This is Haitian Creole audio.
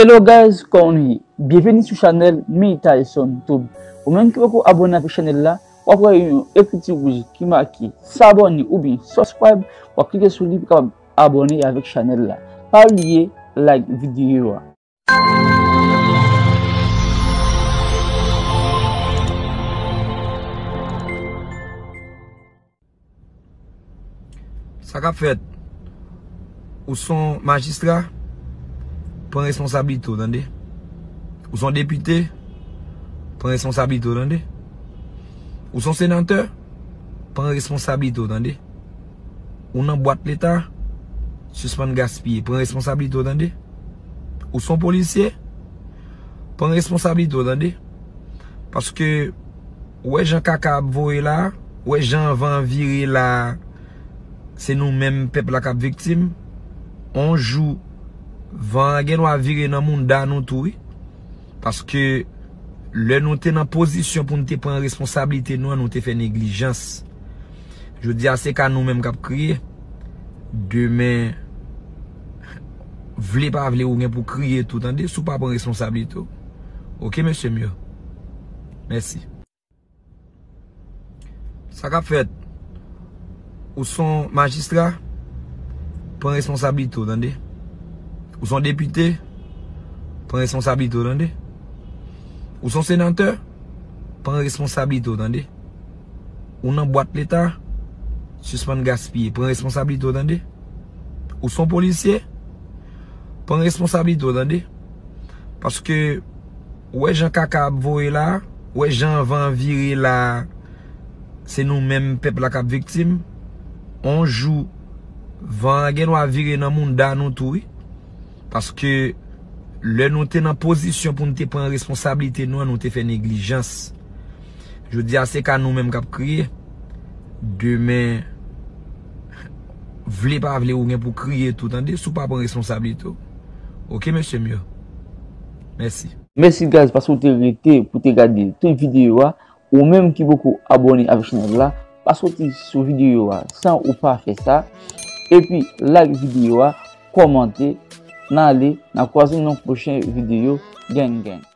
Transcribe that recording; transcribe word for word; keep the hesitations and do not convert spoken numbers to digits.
Hello guys, kòman nou ye? Byenveni sou chanèl Meytayson Tube. Ou menm ki poko abòne avèk chanèl la, w ap wè yon ekriti wouj ki make s'abonner oubyen subscribe, w ap klike sou li pou w kapab abòne avèk chanèl la. Pa bliye like videyo a. Sa k ap fèt? Ou s on majistra, pran responsablite w, tande. Ou s on depite, pran responsablite w, tande. Ou s on senatè, pran responsablite w, tande. Ou nan bwat leta, sispann gaspiye, pran responsablite w, tande. Ou s on polisye, pran responsablite w, tande. Paske, ou wè jan kaka ap voye la, ou wè jan van an vire la, se nou menm pèp la k ap viktim. On jou, van an gen dwa vire nan mounda nou tou, wi. Paske, lè nou te nan pozisyon pou n te pran responsablite nou an, nou te fè neglijans. Jodi a, se ka nou menm k ap kriye. Demen, vle pa vle, ou gen pou kriye tou, tande, si w pa pran responsablite w. Oke, mesye m yo. Mèsi. Sa k ap fèt? Ou s on majistra, pran responsablite w, tande. Ou s on depite, pran responsablite w, tande. Ou s on senatè, pran responsablite w, tande. Ou nan bwat leta, sispann gaspiye, pran responsablite w, tande. Ou s on polisye, pran responsablite w, tande. Paske, ou wè jan kaka ap voye la, ou wè jan van an vire la, se nou menm pèp la k ap viktim. On jou, van an gen dwa vire nan mounda nou tou, wi. Paske, lè nou te nan pozisyon pou n te pran responsablite nou an, nou te fè neglijans. Jodi a, se ka nou menm k ap kriye. Demen, vle pa vle, ou gen pou kriye tou, tande, si w pa pran responsablite w. Oke, mesye m yo. Mèsi. Mèsi, guys, paske w te rete pou te gade tout videyo a. Ou menm ki poko abòne avèk chanèl la, pa soti sou videyo a san ou pa fè sa. Epi, like videyo a, kòmante, n ale, n a kwaze nan pwochen videyo. Gang, gang.